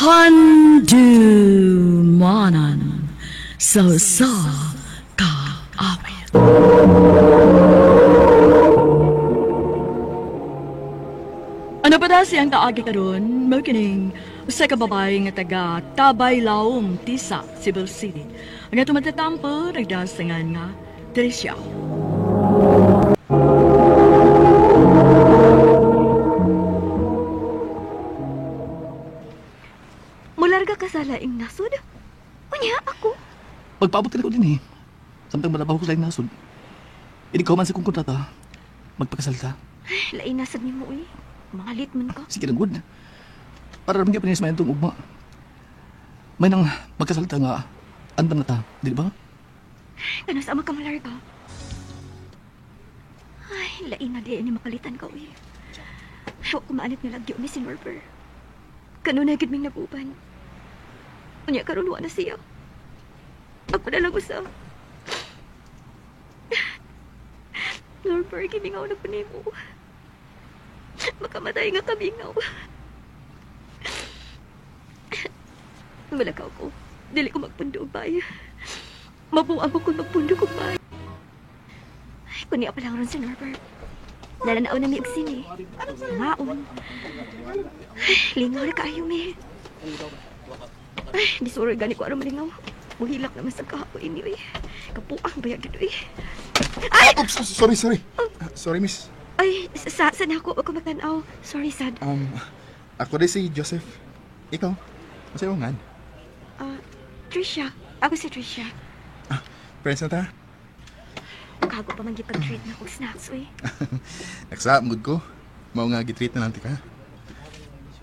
Handumanan sa usa ka awit. Ano pa na siyang kaagi karon mao kining usa ka babae nga taga Tabay Laom, Tisa, Cebu City. Ang atong matatampo nagdasangan nga Tricia. Mularga ka sa laing nasod? Unya ako. Pagpaabot ka na ko din eh. Samtang malabaw ko sa laing nasod. Hindi ko man sa kong kontrata. Magpakasal ta. Ay, laing nasod nimo uy. Mangalit man ka. Sige lang, good. Para naman kayo pinismayan itong ugma. May nang magkasal ta nga andam na ta, di ba? Kano sa ka malarga? Ay, laing na di ni makalitan ka uy. Wa ko maanit nga lagyo ni si Norbert. Kanunay gid ming naguban. Unya karon wa na siya. Ako na lang usa. Norbert, gimingaw na ko nimo. Makamatay nga kamingaw. Malakaw ko. Dili ko magpundo og bay. Mabuang ko kung magpundo og bay. Ay, kundi pa lang ron si Norbert. Nalanaaw na mi og sine. Maon. Ay, lingaw na kaayo mi. Ay, di sure gani ko aron malingaw. Muhilak naman sa kahapo ini, uy. Kapuang bayag yun, uy. Ay! Oops, sorry, sorry. Sorry, miss. Ay, sa na ako. Ako magtanaw. Sorry, sad. Ako rin si Joseph. Ikaw? Masa imong ngan? Tricia. Ako si Tricia. Friends na ta? Kago pa man gipag-treat na kog snacks, uy. Nagsaap gud ko. Mao nga gitreat na lang ti ka.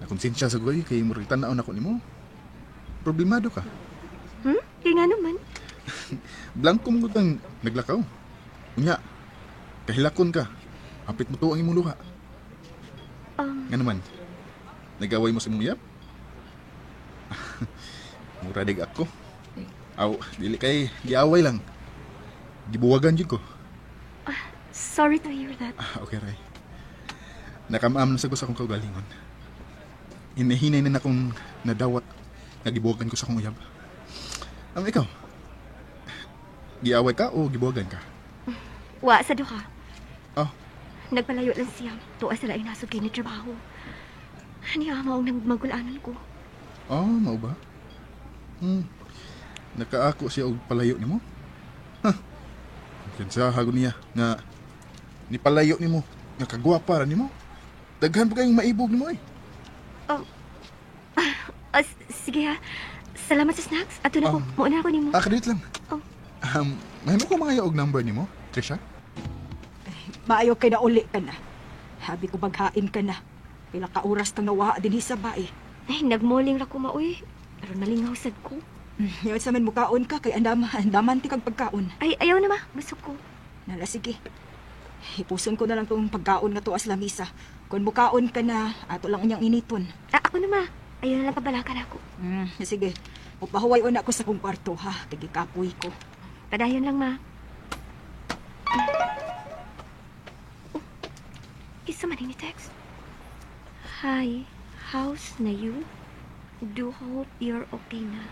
Nakonsensya sa goy kay murag tan-aw nako nimo. Problemado ka. Kaya nga naman. Blanko mo gud ang naglakaw. Unya, kahilakon ka. Hapit mo to ang imong luha. Nga naman, nagaway mo sa imong uyab? Mura dig ako. Aw, dili kay giaway lang. Gibuwagan jud ko. Sorry to hear that. Ah, okay, Ray. Nakamaam na sa ko sa akong kaugalingon. Hinahinay na akong nadawat nga gibuwagan ko sa akong uyab. Ikaw? Giaway ka o gibuwagan ka? Wa, sa duha. Oh. Nagpalayo lang siya. Tuwa sa laing nasod kay ni trabaho. Niya, maong nang magulanan ko. Oh, mao ba? Nakaako siya og palayo nimo? Huh. Kinsa hago niya nga ni palayo nimo, nga kagwapa ra nimo. Daghan pa kayong maibog nimo eh. Oh. Sige ha. Salamat sa snacks. Ato na ko. Mauna ako nimo. Kadiyot lang. Oh. Mahimo ko mga og number nimo, Trisha? Maayo kay na uli ka na. Habi ko baghain ka na. Pila ka oras kang nawaha dinhi sa bae. Ay, nagmoling ra ko maoy. Pero nalingaw sad ko. Yaw sa man mukaon ka kay andaman ti kag pagkaon. Ay, ayaw na ma. Busog ko. Nala sige. Ipuson ko na lang tong pagkaon nga tuas lamisa. Kung mukaon ka na, ato lang unyang initon. Ah, ako na ma. Ayaw na lang pabalakan ako. Sige. Upahuway una ako sa kong kwarto ha. Tigikapoy ko. Padayon lang ma. Oh, isa man ni text. Hi, how's na you? Do hope you're okay na.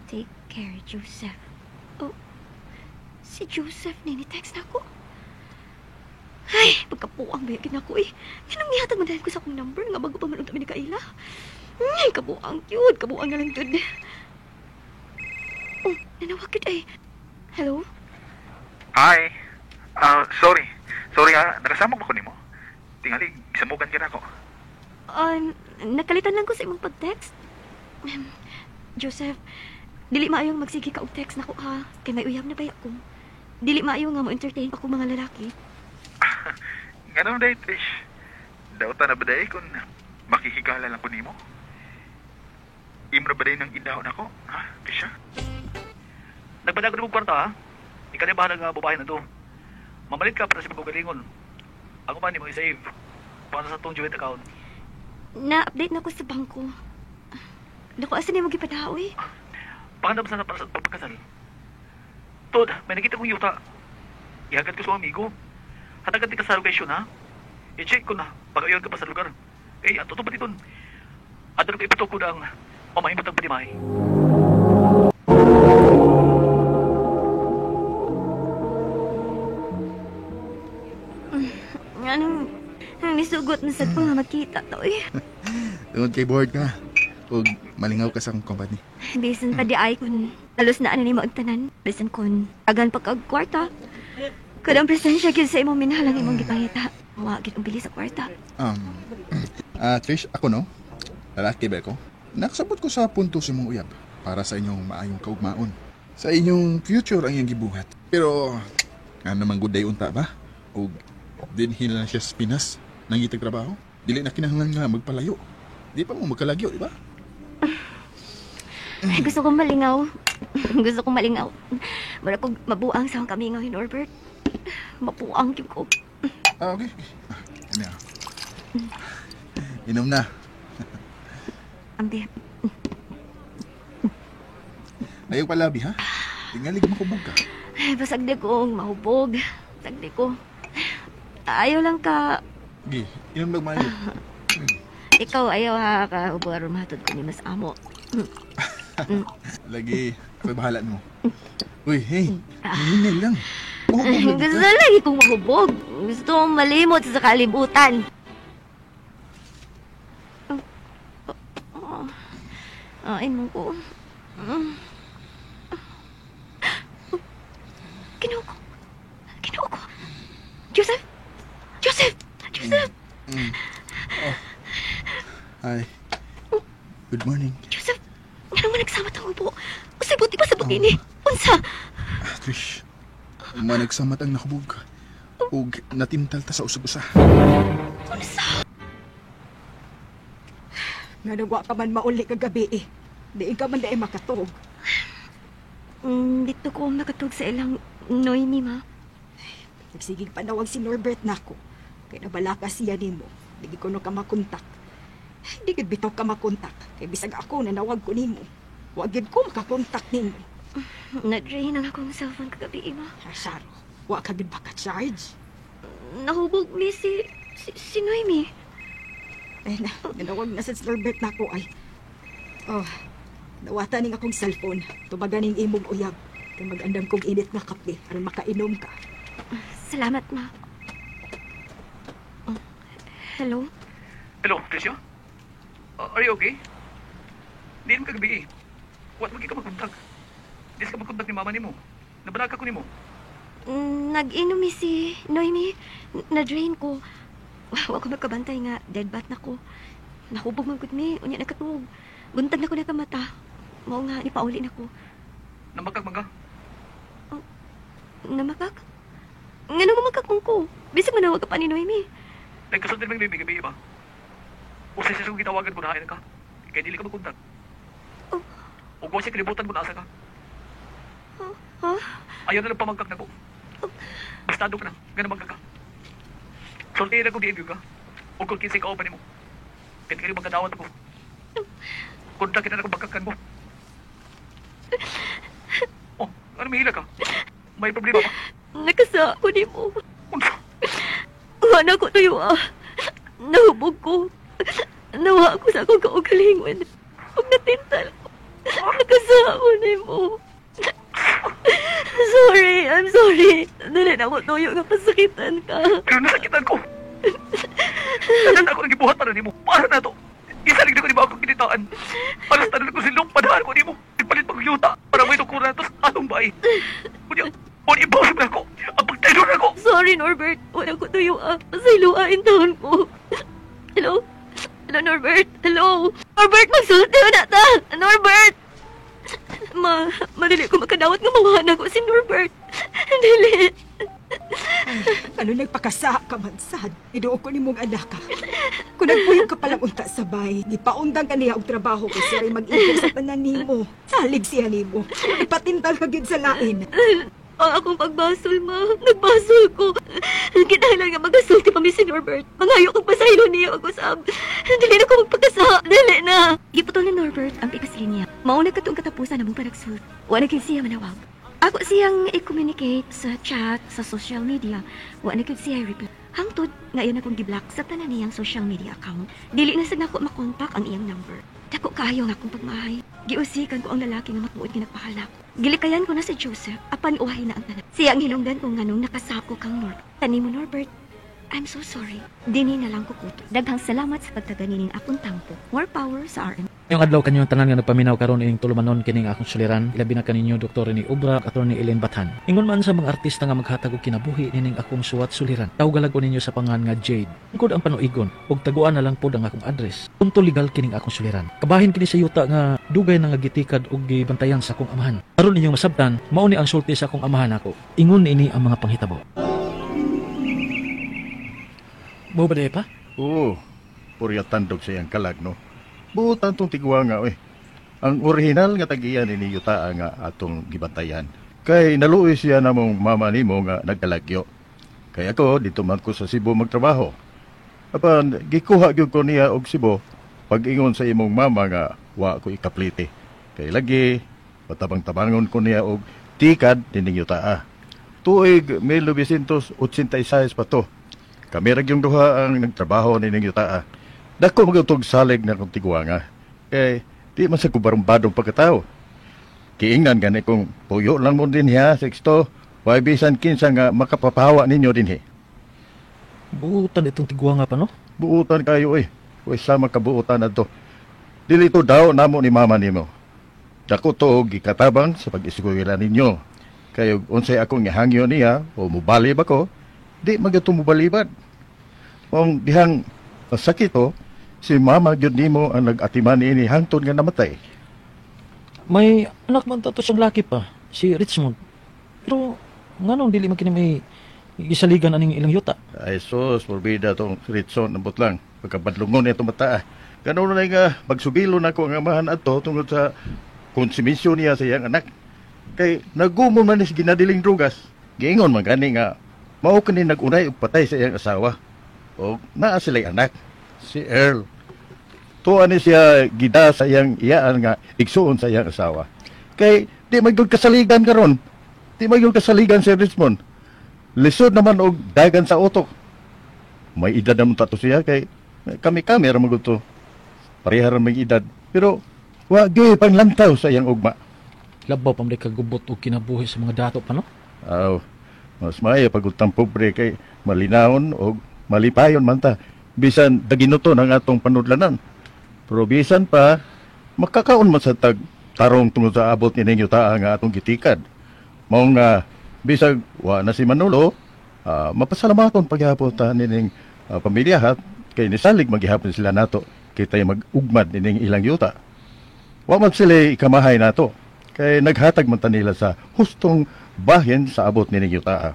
Take care, Joseph. Oh, si Joseph na ni text na ako. Ay, pagkapuang ba yun ako eh. Yan ang nihatag man dahil ko sa akong number nga bago pa man unta mi ni kaila. Ay, kabuang cute. Kabuang nga lang jud. Oh, nanawag yun ay. Hello? Hi. Sorry. Sorry ha, nakasama ba ko nimo? Tingali, gisamugan ka na ako. Nakalitan lang ko sa imong pag-text. Joseph, dili maayong magsige ka og text nako ha. Kay may uyab na ba ako. Dili maayo nga mo-entertain pa ko mga lalaki. Ganun day, Trish. Dauta na ba day kung makihigala lang ko nimo? Imra ba day ng idahon ako? Ha, Trisha? Nagpadago na mong kwarta ha? Ikaw na bahala nga babae na to. Mamalit ka para sa imong kaugalingon. Ako man mo i-save. Para sa tong joint account. Na-update na ko sa bangko. Naku, asa niya magipadaw eh? Pakandam sana para sa pagpagkasal. Tod, may nakita kong yuta. Ihagat ko sa amigo. Hatagan ti kasal kay Shun, ha? I-check ko na. Pag ayaw ka pa sa lugar. Eh, ang totoo ba dito? Ato na ko ipatukod ang mamahimot ang panimay. Anong nisugot na sa ko nga magkita to eh. Tungod kay bored ka. Ug malingaw ka sa akong company. Bisan pa di ay kun halos na ano ni mo ang tanan. Bisan kun agan pa kag kwarta. Kadang presensya gyud sa imong minhalang imong gipangita. Wa gyud ang bili sa kwarta. Trish, ako no? Lalaki ba ko? Nakasabot ko sa punto sa imong uyab para sa inyong maayong kaugmaon. Sa inyong future ang iyang gibuhat. Pero, nga naman good day unta ba? O dinhin lang siya sa Pinas, nangitag trabaho. Dili na kinahanglan nga magpalayo. Di pa mo magkalagyo, di ba? Ay, gusto kong malingaw. Gusto kong malingaw. Mura kong mabuang sa akong kamingaw ni Norbert. Mabuang gyud ko. Ah, okay. Ah, ano. Inom na. Ambi. Ayaw palabi, ha? Tingalig makubog ka. Ay, basag di ko mahubog. Basag di ko. Ayaw lang ka. Sige, inom lang maayo. Ikaw ayaw ha ka ubo aron mahatod ko ni mas amo. Lagi, ako'y bahala mo. Uy, hey, hihinay lang. Mahubog lagi Gusto ka. lagi kong mahubog. Gusto kong malimot sa kalibutan. Ay, mo ko. Ginoo ko. Ginoo ko. Joseph! Joseph! Joseph! Oh. Hi. Good morning. Joseph! Nga naman nagsamat ang ubo. Usay buti pa sa bukini. Unsa? Ah, Trish, managsamat ang nakubog. Ug natimtal ta sa usag-usa. Unsa? Nga nagwa ka man mauli kagabi eh. Di ka man dai makatog. Dito ko makatug sa ilang Noemi, ma. Nagsigig panawag si Norbert nako. Kay nabalaka siya nimo. Di ko no ka makontak. Di gid bitaw ka makontak. Kay bisag ako nanawag ko nimo. Wa gid ko makakontak nimo. Na-drain ang akong cellphone kagabi, ma. Saro, wa ka gid ba ka-charge? Nahubog mi si Noemi. Ay na, nanawag na sa Norbert nako ay. Oh, nawata ning akong cellphone. Tubagan ning imong uyab. Kay mag-andam kog init nga kape aron makainom ka. Salamat, ma. Oh, hello? Hello, Tricia? Are you okay? Di naman kagabi eh. What mo ka magkontak? Di ka magkontak ni mama nimo. Nabalaka ko nimo. Nag-inom mi si Noemi. Na-drain ko. Wa ko magkabantay nga dead bat na ko. Nahubog man gud mi, unya nakatuog. Buntag na ko nakamata. Mao nga nipauli na ko. Namakak man ka? Namakak? Ngano mamakak ko? Bisag manawag ka pa ni Noemi. Nagkasunod man ni gabi ba? Usay siya gitawagan ko na ka. Kaya dili ka magkontak. Oh. Ug wa siya kalibutan mo na asa ka. Ha? Ayaw na lang pamangkak na ko. Bastado ka na. Ganun magkak ka. Sulti na kung diin ka. O kung kinsay kauban nimo. Kaya kayo magkadawat ako. Kontak kita na kung bagkakan mo. Oh, ano may hila ka? May problema ba? Nakasa ko ni mo. Unsa? Wala ko tuyo ah. Nahubog ko. Nawa ko sa akong kaugalingon. Huwag natintal ko. Nakasa ko ni mo. Sorry, I'm sorry. Dali na ako tuyo nga pasakitan ka. Pero nasakitan ko. Tanan ako ang gibuhat para nimo. Para na to. Isalig na ko nimo akong kinitaan. Alas tanan ko silong padahan ko nimo. Ipalit pag yuta para may tukuran na to sa atong bahay. Unya, unya ibawas mo na ako. Ang pagtaylor ako. Sorry, Norbert. Wala ko tuyo ah. Pasayloain taon ko. Hello? Hello, Norbert? Hello? Norbert, magsulti na ta! Norbert! Ma, madali ko makadawat nga mawahan ako si Norbert. Dili. Ano nagpakasa ka man sad? Iduo ko nimong anak ka. Kung nagpuyong ka palang unta sa bay, gipaundang ka niya og trabaho kay siya ray mag-ibig sa tanan nimo. Salig siya nimo. Ipatintal ka gyud sa lain. Ang akong pagbasol, ma. Nagbasol ko. Kinahanglan nga magasulti pa mi si Norbert. Mangayo kong pasaylo niya ako sab. Dili na ko magpakasa. Dili na. Giputol ni Norbert ang pikas linya. Mauna katong katapusan namong panagsulti. Wa na gyud siya manawag. Ako siyang i-communicate sa chat, sa social media. Wa na gyud siya reply. Hangtod nga iyan akong giblock sa tanan niyang social media account. Dili na sad nako makontak ang iyang number. Dako kaayo nga akong pagmahay. Giusikan ko ang lalaki nga matbuot nga nagpahal nako. Gilikayan ko na si Joseph apan uwahi na ang tanan. Siya ang hinungdan ko nganong nakasako kang Norbert. Tani mo Norbert, I'm so sorry. Dini na lang ko kuto. Daghang salamat sa pagtaganining akong tampo. More power sa RM. Yung adlaw kanyong tanan nga nagpaminaw karon ining tulumanon kining akong suliran ilabi na kaninyo Dr. ni Obra Attorney Ellen Bathan. Ingon man sa mga artista nga maghatag og kinabuhi nining akong suwat suliran. Tawgalag ko ninyo sa pangan nga Jade. Tungkod ang panuigon ug taguan na lang pod ang akong address. Punto legal kining akong suliran. Kabahin kini sa yuta nga dugay na nga gitikad og gibantayan sa akong amahan. Aron ninyong masabtan, mao ni ang sulti sa akong amahan nako. Ingon niini ang mga panghitabo. Mo ba pa? Oo, purya tandog sa iyang kalag, no? Buotan tong tigwa nga, oy. Ang orihinal nga tagiyan ni yuta nga atong gibantayan. Kay naluoy siya namong mama nimo nga nagkalagyo. Kay ako, dito man ko sa Cebu magtrabaho. Apan, gikuha gyud ko niya og Cebu pag-ingon sa imong mama nga wa ko ikaplite. Kay lagi, patabang-tabangon ko niya og tikad nining yutaa. Tuig 1986 pa to. Kami ra gyung duha ang nagtrabaho nining yutaa. Dako magutog salig na kong tigwanga. Kay di man sa kubarumbadong pagkatao. Kiingnan gani kung puyo lang mo din hiya, Sixto. Way bisan kinsa nga makapapahawa ninyo din hi. Buutan itong tigwa nga pa no? Buutan kayo eh. Way sama kabuutan na to. Dili to daw namo ni mama nimo. Dako to og gikatabang sa pag-eskwela ninyo. Kay unsay akong gihangyo niya o mubalib ako, di magyud mubalibad. Kung dihang sakit to, si mama gyud nimo ang nag-atiman niini hangtod nga namatay. May anak man tato siyang laki pa, si Richmond. Pero nganong dili man kini may gisaligan aning ilang yuta? Ay sus, morbida tong Richmond nambot lang. Pagkabadlungon niya itong bata. Ganun na nga, magsubilo na ko ang amahan ato tungod sa konsumisyon niya sa iyang anak. Kay nagumon man ni sa ginadiling drugas. Giingon man gani nga, mao kani nag-unay og patay sa iyang asawa. O naa sila'y anak, si Earl. Tuwa ni siya gida sa iyang iyaan nga igsuon sa iyang asawa. Kay di magyud kasaligan karon. Di magyud kasaligan si Richmond. Lisod naman og dagan sa utok. May edad naman tato siya kay kami-kami ra magud to. Pareha ra may edad. Pero wa gyud panglantaw sa iyang ugma. Labaw pa man kagubot og kinabuhi sa mga dato pa no? Aw, mas maayo pag utang pobre kay malinawon og malipayon man ta. Bisan daginuto ang atong panudlanan. Pero bisan pa, makakaon man sa tag tarong tungod sa abot ni ninyo taa nga atong gitikad. Mao nga bisag wa na si Manolo, mapasalamaton paghapon ta nining pamilya ha, kay nisalig maghihapon sila nato kitay mag-ugmad nining ilang yuta. Wa man sila ikamahay nato kay naghatag man ta nila sa hustong bahin sa abot nining yuta.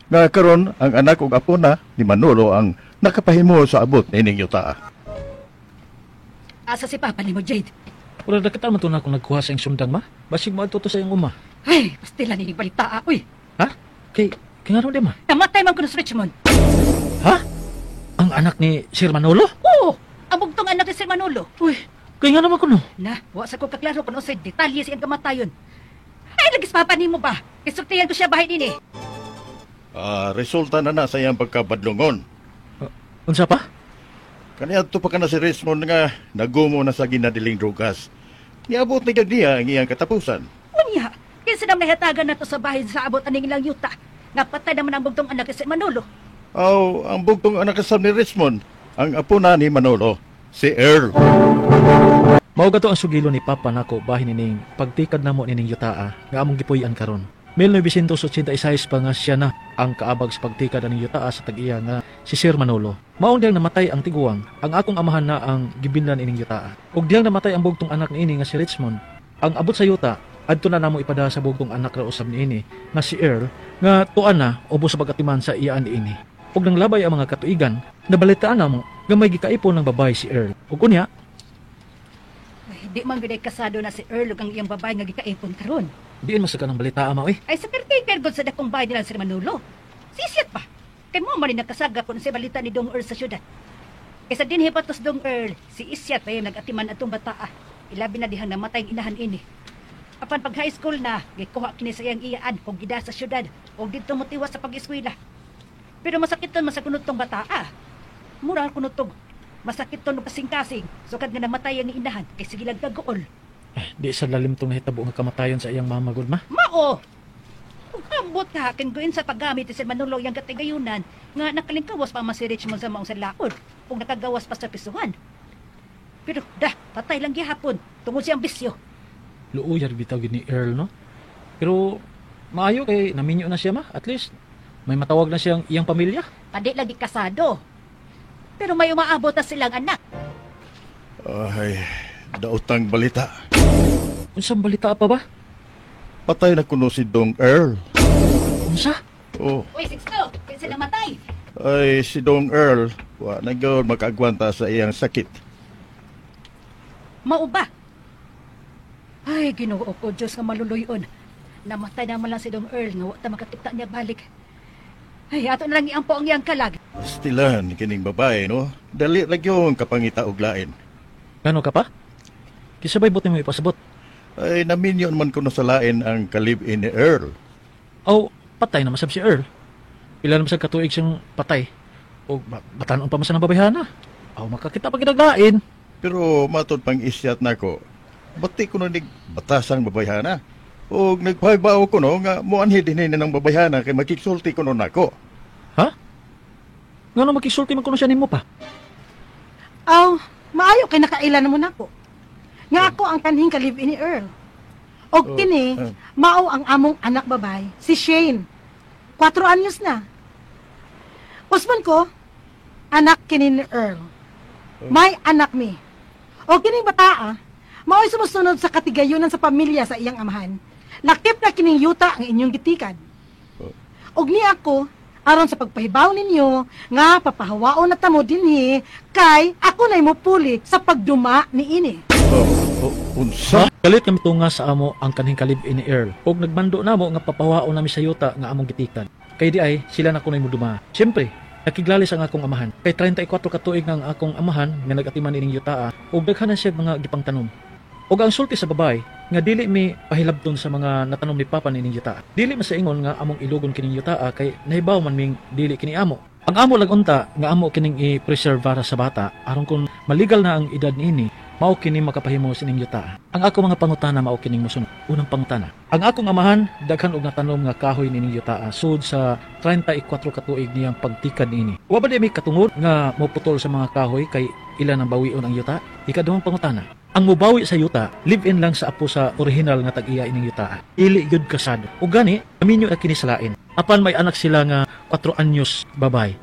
Nga karon ang anak ug apo na ni Manolo ang nakapahimo sa abot nining yuta. Asa si Papa nimo, Jade? Wala dakitan man to na akong nagkuha sa iyang sundang ma. Basig moadto to sa iyang uma. Ay, pastila nining balita, uy. Ha? Kay ngano di ma? Namatay man kuno si Richmond. Ha? Ang anak ni Sir Manolo? Oo, ang bugtong anak ni Sir Manolo. Uy, kay ngano man kuno? Na, wa sa ko kaklaro kung unsay detalye sa iyang kamatayon. Ay, lagis Papa nimo ba? Isultihan ko siya bahay nini. Resulta na na sa iyang pagkabadlungon. Unsa pa? Kaniadto pa ka na si Richmond nga nagumo na sa ginadiling drugas. Niabot ni gag niya ang iyang katapusan. Unya, kinsa naman nahatagan na to sa bahay sa abot aning ilang yuta. Napatay naman ang bugtong anak ni Sir Manolo. Aw, ang bugtong anak sa ni Richmond, ang apo na ni Manolo, si Earl. Mao gato ang sugilo ni Papa nako bahin nining pagtikad namo nining yutaa nga among gipuy-an karon. 1986 pa nga siya na ang kaabag sa pagtikad aning yutaa sa tag-iya nga si Sir Manolo. Maong diyang namatay ang tiguang, ang akong amahan na ang gibinlan ining yutaa. Ug diyang namatay ang bugtong anak niini nga si Richmond. Ang abot sa yuta adto na namo ipada sa bugtong anak ra usab niini nga si Earl nga tuan na ubos sa pagatiman sa iyaan niini. Ug nang labay ang mga katuigan, nabalitaan namo nga may gikaipon ng babae si Earl. Ug unya, Ay, di man gud kasado na si Earl ug ang iyang babae nga gikaipon karon. Diin masaka ng balita ama oy. Ay sa caretaker gud sa dakong bahay nila si Manolo. Sisiyat pa. Kay mo man ni nakasaga kung sa balita ni Dong Earl sa syudad. Kaysa dinhi pa tos Dong Earl, si Isyat pa yung nag-atiman atong bataa. Ilabi na dihang namatay ang inahan ini. Apan pag high school na, gikuha kini sa iyang iyaan kung gida sa syudad o didto motiwas sa pag-eskwela. Pero masakiton man sa kuno tong bataa. Mura kuno tong masakiton og kasing-kasing. Sukad nga namatay ang inahan kay sige lang kaguol. Eh, di sa lalim tong nahitabo nga kamatayon sa iyang mama gud, ma. Mao. Ug ambot ka ken guin sa paggamit si Manolo yang katigayunan nga nakalingkawas pa man si Richmond sa maong sa laod ug nakagawas pa sa pisuhan. Pero dah, patay lang gihapon tungod siyang bisyo. Luuyar bitaw gid ni Earl, no? Pero maayo kay naminyo na siya, ma. At least may matawag na siyang iyang pamilya. Padi lagi kasado. Pero may umaabot na silang anak. Ay, daotang balita. Unsang balita pa ba? Patay na kuno si Dong Earl. Unsa? Oh, Uy, Sixto, kinsa namatay? Ay, si Dong Earl, wa na gyud makaagwanta sa iyang sakit. Mao ba? Ay, Ginoo ko, Diyos nga maluluyon. Namatay naman lang si Dong Earl nga wa ta makakita niya balik. Ay, ato na lang iampo ang iyang kalag. Stilan kining babae, no? Dali ra gyud kapangita og lain. Ngano ka pa? Kisabay buti mo ipasabot. Ay, naminyo man kuno sa lain ang kalib-in ni Earl. Aw, patay na masab si Earl. Pila naman sa katuig siyang patay. O batanon pa man sa babayhana. Aw, makakita pa ginaglain. Pero matod pang isyat nako, bati ko nig batasang babayhana. Og nagpahibaw ko no nga moanhi dinhi na ng babayhana kay makigsulti ko no nako. Ha? Ngano makisulti man kuno siya nimo pa? Aw, maayo kay nakaila na mo nako. Nga ako ang kanhing ka-live-in ni Earl. Og Oh, kini, ah. mao ang among anak babay, si Shane. 4 anyos na. Usman ko, anak kini ni Earl. May anak mi. O kining bataa, mao'y sumusunod sa katigayunan sa pamilya sa iyang amahan. Lakip na kining yuta ang inyong gitikad. Og ni ako, aron sa pagpahibaw ninyo, nga papahawaon na tamo dinhi, kay ako na'y mupuli sa pagduma ni ini. Oh, unsa? Ha? Galit kami tunga sa amo ang kanhing kalib-in ni Earl. Og nagmando namo nga papawaon nami sa yuta nga among gitikan. Kay di ay sila na kunay muduma. Siyempre, nakiglalis ang akong amahan. Kay 34 ka tuig nga ang akong amahan nga nag-atiman ining yutaa ug daghan na siya mga gipangtanom. Og ang sulti sa babae nga dili mi pahilabton sa mga natanom ni Papa nining yutaa. Dili masaingon nga among ilugon kining yutaa kay nahibaw man ming dili kini amo. Ang amo lang unta nga amo kining i-preserve para sa bata aron kung maligal na ang edad niini, mao kini makapahimo sining yutaa. Ang ako mga pangutana mao kining mosunod. Unang pangutana. Ang akong amahan daghan og natanom nga kahoy nining yutaa sud sa 34 ka tuig niyang pagtikad niini. Wa ba di mi katungod nga moputol sa mga kahoy kay ilan ang bawion ang yuta? Ikaduhang pangutana. Ang mubawi sa yuta, live-in lang sa apo sa original nga tag-iya ining yuta. Dili gyud kasado. Ug gani, aminyo na kini sa lain. Apan may anak sila nga 4 anyos babay.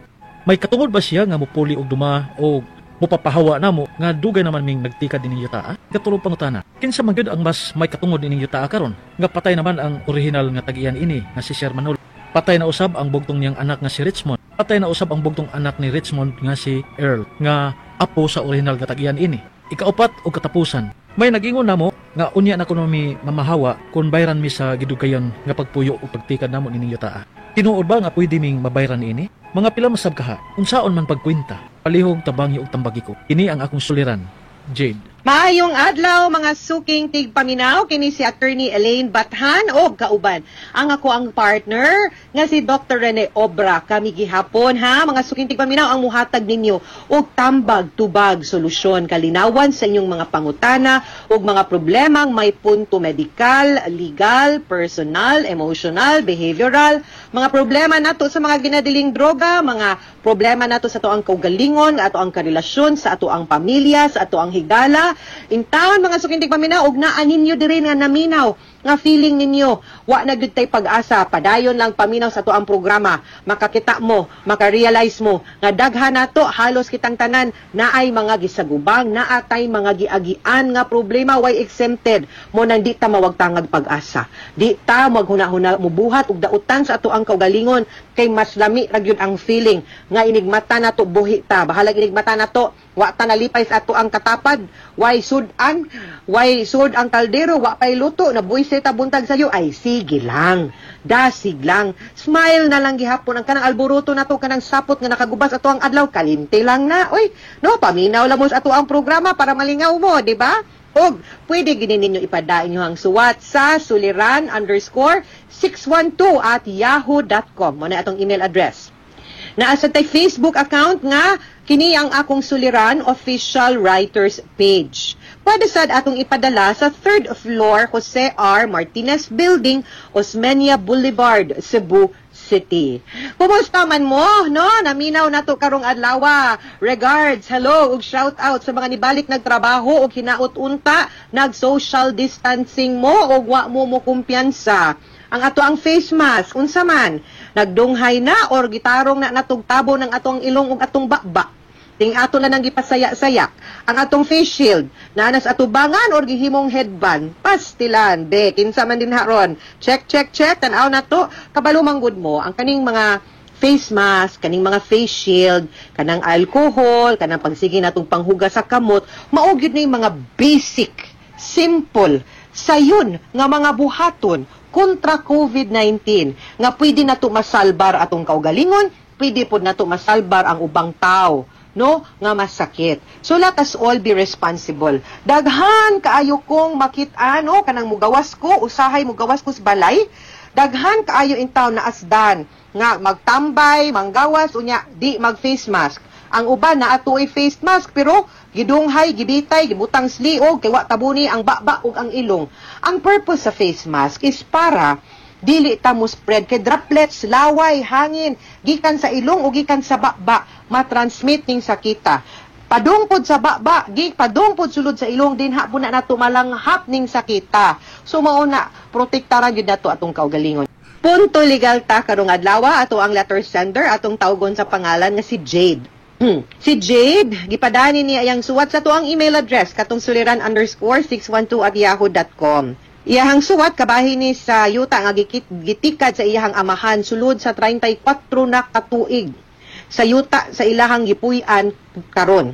May katungod ba siya nga mupuli og duma o mupapahawa namo nga dugay naman ming nagtikad ining yuta? Katulong pangutana. Kinsa man gyud ang mas may katungod ining yuta karon? Nga patay naman ang original nga tag-iyan ini nga si Sir Manolo. Patay na usab ang bugtong niyang anak nga si Richmond. Patay na usab ang bugtong anak ni Richmond nga si Earl nga apo sa original nga tag-iyan ini. Ikaupat o katapusan, may nag-ingon namo nga unya na kuno mi mamahawa kung bayran mi sa gidugayon nga pagpuyo o pagtikad namo nining yutaa. Tinuod ba nga pwede ming mabayran ini? Mga pila masab kaha, unsaon man pagkwenta? Palihog tabangi og tambagi ko. Ini ang akong suliran. Jade. Maayong adlaw, mga suking tigpaminaw, kini si Attorney Elaine Bathan og kauban ang ako ang partner nga si Dr. Rene Obra. Kami gihapon ha, mga suking tigpaminaw, ang muhatag ninyo og tambag, tubag, solusyon, kalinawan sa inyong mga pangutana ug mga problemang may punto medikal, legal, personal, emotional, behavioral, mga problema nato sa mga ginadiling droga, mga problema nato sa ato ang kaugalingon, ato ang karelasyon, sa ato ang pamilya, sa ato ang higala. In town, mga suking tigpaminaw, og naa ninyo diri nga naminaw nga feeling ninyo wa na gyud tay pag-asa, padayon lang paminaw sa ato ang programa. Makakita mo, maka-realize mo nga daghan nato, halos kitang tanan naay mga gisagubang, naatay mga giagian nga problema, way exempted mo nang di ta mawagtangag pag-asa, di ta maghuna-huna mubuhat og dautan sa ato ang kaugalingon, kay mas lami ra gyud ang feeling nga inigmata nato buhi ta. Bahalag inigmata nato wa ta nalipay sa ato ang katapad, way sud-an, way sud ang kaldero, wa pay luto, nabuisit ta buntag sayo, ay sige lang, dasig lang, smile na lang gihapon. Ang kanang alboruto nato, kanang sapot nga nakagubas ato ang adlaw, kalimti lang na, oy, no? Paminaw lang mo sa ato ang programa para malingaw mo, di ba? Og pwede gini ninyo ipadain nyo ang suwat sa suliran_612@yahoo.com. Mo na atong email address. Naa sa tay Facebook account nga kini ang Akong Suliran Official Writers Page. Pwede sad atong ipadala sa third floor, Jose R. Martinez Building, Osmeña Boulevard, Cebu City. Kumusta man mo, no? Naminaw nato karong adlaw. Regards, hello ug shout out sa mga nibalik nagtrabaho ug hinaot unta nag-social distancing mo ug wa mo mo kumpiyansa. Ang ato ang face mask, unsa man? Nagdunghay na or gitarong na natugtabo ng atong ilong ug atong baba? Ting ato na nang gipasaya-saya. Ang atong face shield, naanas atubangan or gihimong headband. Pastilan, be, kinsa man din haron. Check, check, check, tan-aw na to. Kabalo man gud mo, ang kaning mga face mask, kaning mga face shield, kanang alcohol, kanang pagsige natong panghugas sa kamot, mao gyud na yung mga basic, simple, sayon nga mga buhaton kontra COVID-19 nga pwede nato masalbar atong kaugalingon, pwede pod nato masalbar ang ubang tao, no, nga masakit. So let us all be responsible. Daghan kaayo kong makit-an, no, kanang mugawas ko, usahay mugawas ko sa balay. Daghan kaayo in town na asdan nga magtambay, manggawas unya di mag face mask. Ang uban na atoy face mask pero gidunghay, gibitay, gibutang sliog kay wa tabuni ang baba ug ang ilong. Ang purpose sa face mask is para dili ta mo spread kay droplets, laway, hangin, gikan sa ilong o gikan sa baba, matransmit ning sakita. Padung pod sa baba, gi padung pod sulod sa ilong dinha po na nato malanghap ning sakita. So mao na protektaran gyud nato atong kaugalingon. Punto legal ta karong adlaw, ato ang letter sender atong tawgon sa pangalan nga si Jade. Si Jade, gipadani niya iyang suwat sa tuang email address katong suliran_612@yahoo.com. Iyahang suwat kabahin ni sa yuta nga gitikad sa iyahang amahan sulod sa 34 na katuig sa yuta sa ilahang gipuy-an karon.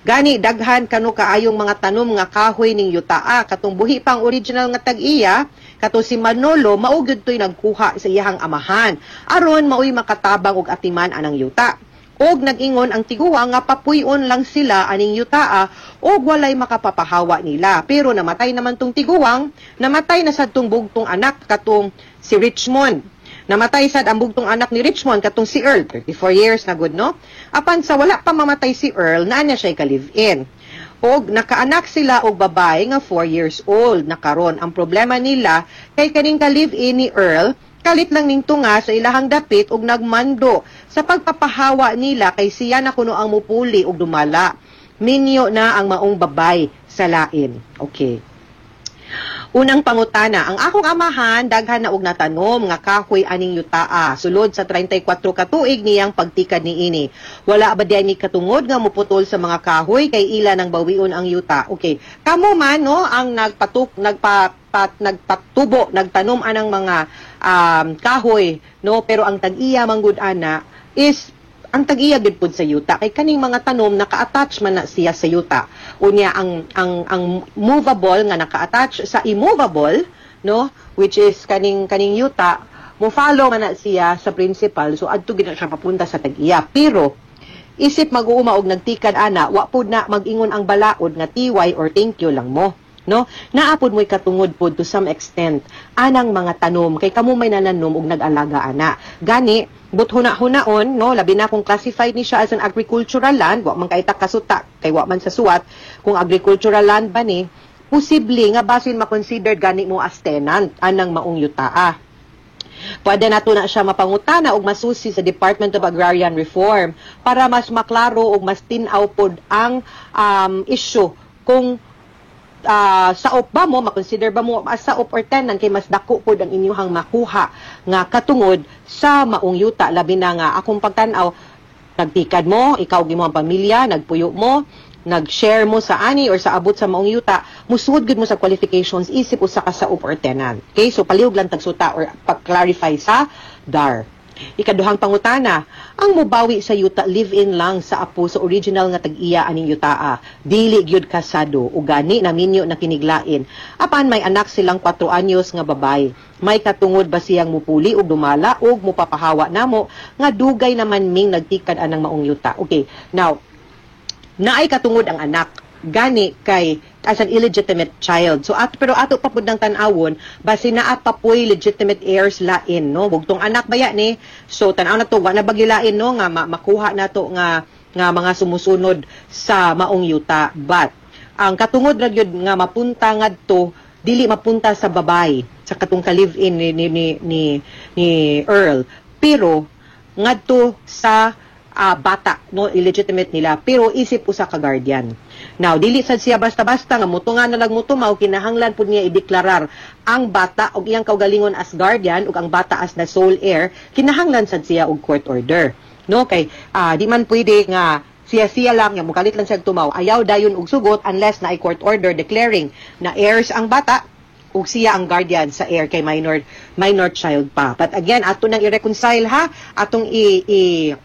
Gani daghan kanu kaayong mga tanom nga kahoy ning yutaa katong buhi pang original nga tag-iya kato si Manolo mao gyud toy nagkuha sa iyahang amahan aron maoy makatabang og atiman anang yuta. Og nag-ingon ang tiguang nga papuy-on lang sila aning yutaa og walay makapapahawa nila. Pero namatay naman tong tiguang, namatay na sad tong bugtong anak katong si Richmond. Namatay sad ang bugtong anak ni Richmond katong si Earl, 34 years na good, no? Apan sa wala pa mamatay si Earl, naa na siya ka-live-in. Og nakaanak sila og babae nga 4 years old na karon. Ang problema nila kay kaning ka-live-in ni Earl, kalit lang ning tunga sa ilahang dapit og nagmando sa pagpapahawa nila kay siya na kuno ang mupuli og dumala. Minyo na ang maong babay sa lain. Okay. Unang pangutana, ang akong amahan daghan na og natanom nga kahoy aning yutaa sulod sa 34 ka tuig niyang pagtikad niini. Wala ba diay ni katungod nga muputol sa mga kahoy kay ila nang bawion ang yuta? Okay. Kamo man, no, ang nagpatuk nagpa nagpatubo, nagtanom anang mga kahoy, no, pero ang tag-iya manggud ana is ang tag-iya gid pud sa yuta kay kaning mga tanom naka-attach man na siya sa yuta. Unya ang movable nga naka-attach sa immovable, no, which is kaning yuta, mo follow man na siya sa principal, so adto gid na siya papunta sa tag-iya. Pero isip mag-uuma og nagtikad ana, wa pud na mag-ingon ang balaod nga tiway or thank you lang mo, no? Naa pod mo'y katungod pod to some extent anang mga tanom kay kamo may nananom og nag-alaga ana. Gani but huna-hunaon, no, labi na kung classified ni siya as an agricultural land, wa man kay ta kasuta kay wa man sa suwat kung agricultural land ba ni, posible nga basin ma-considered gani mo as tenant anang maong yutaa. Pwede nato na siya mapangutana og masusi sa Department of Agrarian Reform para mas maklaro og mas tin-aw pod ang issue kung saop ba mo, makonsider ba mo as saop or tenant kay mas dako pod ang inyuhang makuha nga katungod sa maong yuta. Labi na nga akong pagtan-aw, nagtikad mo, ikaw gimo ang pamilya, nagpuyo mo, nag-share mo sa ani or sa abot sa maong yuta, musuod gud mo sa qualifications isip usa ka saop or tenant. Okay, so palihog lang tagsuta or pag-clarify sa DAR. Ikaduhang pangutana, ang mubawi sa yuta live-in lang sa apo sa original nga tag-iya aning yutaa. Dili gyud kasado ug gani naminyo na kiniglain. Apan may anak silang 4 anyos nga babay. May katungod ba siyang mupuli og dumala og mupapahawa namo nga dugay naman ming nagtikad anang maong yuta? Okay, now naay katungod ang anak. Gani kay As an illegitimate child. So at pero ato pa pud nang tan-awon basi naa pa poy legitimate heirs lain, no? Bugtong anak baya ni. So tan-aw na to, wa na bagilain, no, nga makuha nato nga nga mga sumusunod sa maong yuta. But ang katungod ra gyud nga mapunta ngadto, dili mapunta sa babay, sa katong ka live-in ni Earl, pero ngadto sa bata, no, illegitimate nila, pero isip usa ka guardian. Now, dili sad siya basta-basta nga mutunga na lang mutumaw. Kinahanglan pud niya ideklarar ang bata og iyang kaugalingon as guardian ug ang bata as the sole heir. Kinahanglan sad siya og court order, no, kay di man pwede nga siya siya lang nga mukalit lang siya tumaw. Ayaw dayon og sugot unless na court order declaring na heirs ang bata ug siya ang guardian sa heir kay minor minor child pa. But again, ato nang i-reconcile ha, atong i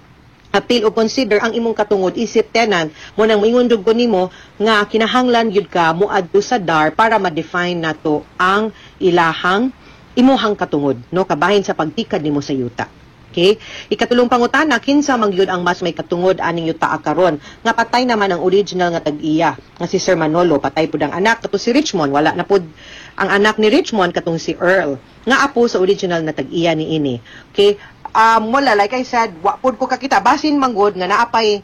appeal o consider ang imong katungod isip tenant mo. Nang moingon jud ko nimo nga kinahanglan gyud ka moadto sa DAR para ma-define nato ang ilahang imuhang katungod, no, kabahin sa pagtikad nimo sa yuta. Okay? Ikatulong pangutana, kinsa man gyud ang mas may katungod aning yuta karon nga patay naman ang original nga tag-iya nga si Sir Manolo, patay pud ang anak kato si Richmond, wala na pud ang anak ni Richmond katong si Earl nga apo sa original na tag-iya niini? Okay? Wala, like I said, wa pud ko kakita, basin manggod nga naapay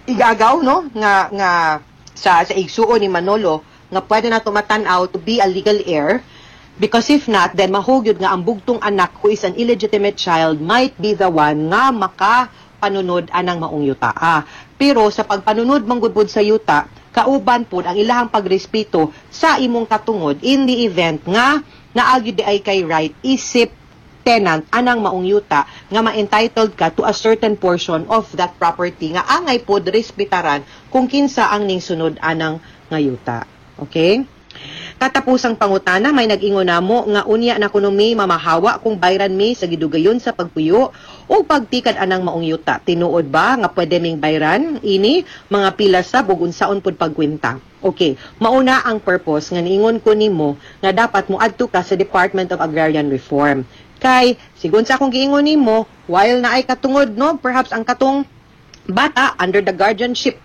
igagaw, no, nga nga sa igsuon ni Manolo nga pwede na matan-aw to be a legal heir, because if not, then mahugyod nga ang bugtong anak who is an illegitimate child might be the one nga maka panunod anang maong yuta. Pero sa pagpanunod manggod pud sa yuta, kauban pud ang ilahang pagrespeto sa imong katungod in the event nga naa gyud diay kay right isip tenant anang maong yuta nga ma-entitled ka to a certain portion of that property nga angay pod respetaran kung kinsa ang ning sunod anang nga yuta. Okay? Katapusang pangutana, may nag-ingon namo nga unya na kuno mi mamahawa kung bayran mi sa gidugayon sa pagpuyo o pagtikad anang maong yuta. Tinuod ba nga pwede ming bayran ini, mga pila sa ug unsaon pud pagkwenta? Okay, mauna ang purpose nga niingon ko nimo nga dapat mo adto ka sa Department of Agrarian Reform. Kay sigon sa akong giingon nimo, while naay katungod, no, perhaps ang katong bata under the guardianship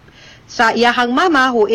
sa iyahang mama who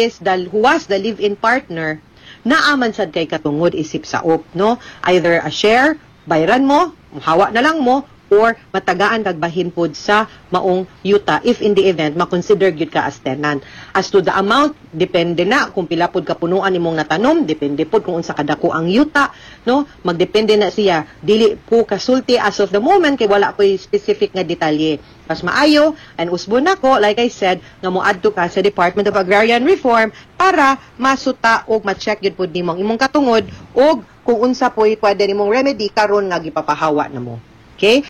was the live-in partner, naaman sad kay katungod isip saop, no, either a share, bayran mo, hawa na lang mo, or matagaan kag bahin pod sa maong yuta if in the event ma-consider gyud ka as tenant. As to the amount, depende na kung pila pod kapunuan nimong natanom, depende pod kung unsa kadako ang yuta, no? Magdepende na siya. Dili ko kasulti as of the moment kay wala ko'y specific nga detalye. Mas maayo and usbon nako, like I said, nga moadto ka sa Department of Agrarian Reform para masuta og ma-check gyud pod nimo ang imong katungod ug kung unsa po'y pwede nimong remedy karon nga gipapahawa na mo. Okay?